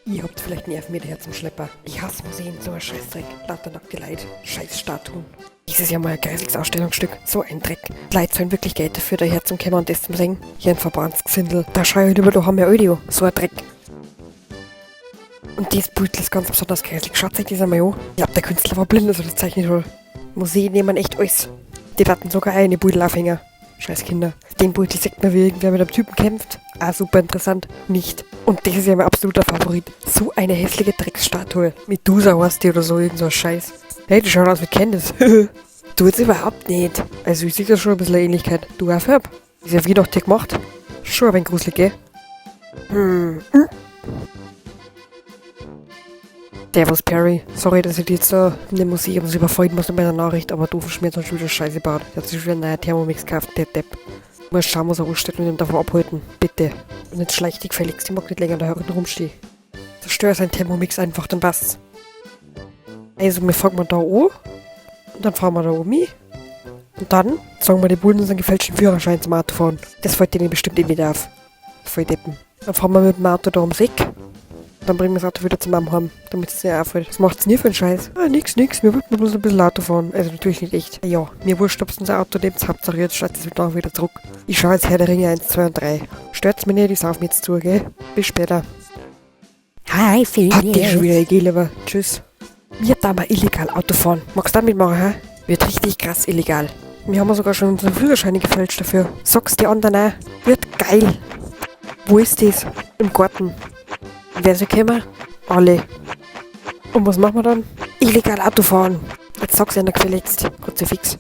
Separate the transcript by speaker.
Speaker 1: Ihr habt vielleicht Nerven mit her zum Schlepper. Ich hasse Museen, so ein Scheißdreck. Lauter nackte Leute. Scheiß Statuen. Das ist ja mal ein geisliches Ausstellungsstück. So ein Dreck. Die Leute zahlen wirklich Geld dafür, daher zum Kommen und das zum Singen. Hier ein verbranntes Gesindel. Da schau ich über, da haben wir Audio. So ein Dreck. Und das Beutel ist ganz besonders grässlich. Schaut euch das einmal an. Ich glaub, der Künstler war blind, also das zeichnet hat. Museen nehmen echt alles. Die hatten sogar eine Beutel aufhängen. Scheiß Kinder. Den Beutel sieht man, wie irgendwer mit einem Typen kämpft. Ah, super interessant. Nicht. Und das ist ja mein absoluter Favorit. So eine hässliche Drecksstatue. Medusa heißt die oder so, irgend so ein Scheiß. Hey, die schaut aus wie Candice. Tut's überhaupt nicht. Also ich sehe da schon ein bisschen Ähnlichkeit. Du auch, Herb? Ist ja wie noch dir gemacht. Schon ein wenig gruselig, gell? Hm. Servus, Perry. Sorry, dass ich dich jetzt da in dem Museum so überfallen muss mit meiner Nachricht, aber du Schmerz hat schon wieder Scheiße gebaut. Der hat sich schon wieder einen neuen Thermomix gekauft, der Depp. Muss schauen, was er anstellt und ihn davon abhalten. Bitte. Und jetzt schleich dich gefälligst, ich mag nicht länger da hinten rumstehen. Zerstör sein Thermomix einfach, dann passt's. Also, wir fangen mal da an. Und dann fahren wir da um. Und dann sagen wir die Bullen unseren gefälschten Führerschein zum Autofahren. Das fällt denen bestimmt eh nicht auf. Voll Deppen. Dann fahren wir mit dem Auto da ums Eck. Dann bringen wir das Auto wieder zu meinem heim, damit es nicht auffällt. Was macht's denn ihr für einen Scheiß? Ah, nix, nix. Wir wollten bloß ein bisschen Auto fahren. Also natürlich nicht echt. Ja, mir wurscht, ob's unser Auto nehmt. Hauptsache jetzt steigt es wieder wieder zurück. Ich schau jetzt Herr der Ringe 1, 2 und 3. Stört's mich nicht, ich sauf mir jetzt zu, gell? Bis später.
Speaker 2: Hi,
Speaker 1: Hat die schon
Speaker 2: Phineas.
Speaker 1: wieder Idee, lieber. Tschüss. Wir da mal illegal Auto fahren. Magst du da mitmachen, hä? Wird richtig krass illegal. Wir haben sogar schon unsere Führerscheine gefälscht dafür. Sag's die anderen auch. Wird geil. Wo ist das? Im Garten. Wer soll kommen? Alle. Und was machen wir dann? Illegal Auto fahren. Jetzt sag's einer gefälligst. Kruzifix.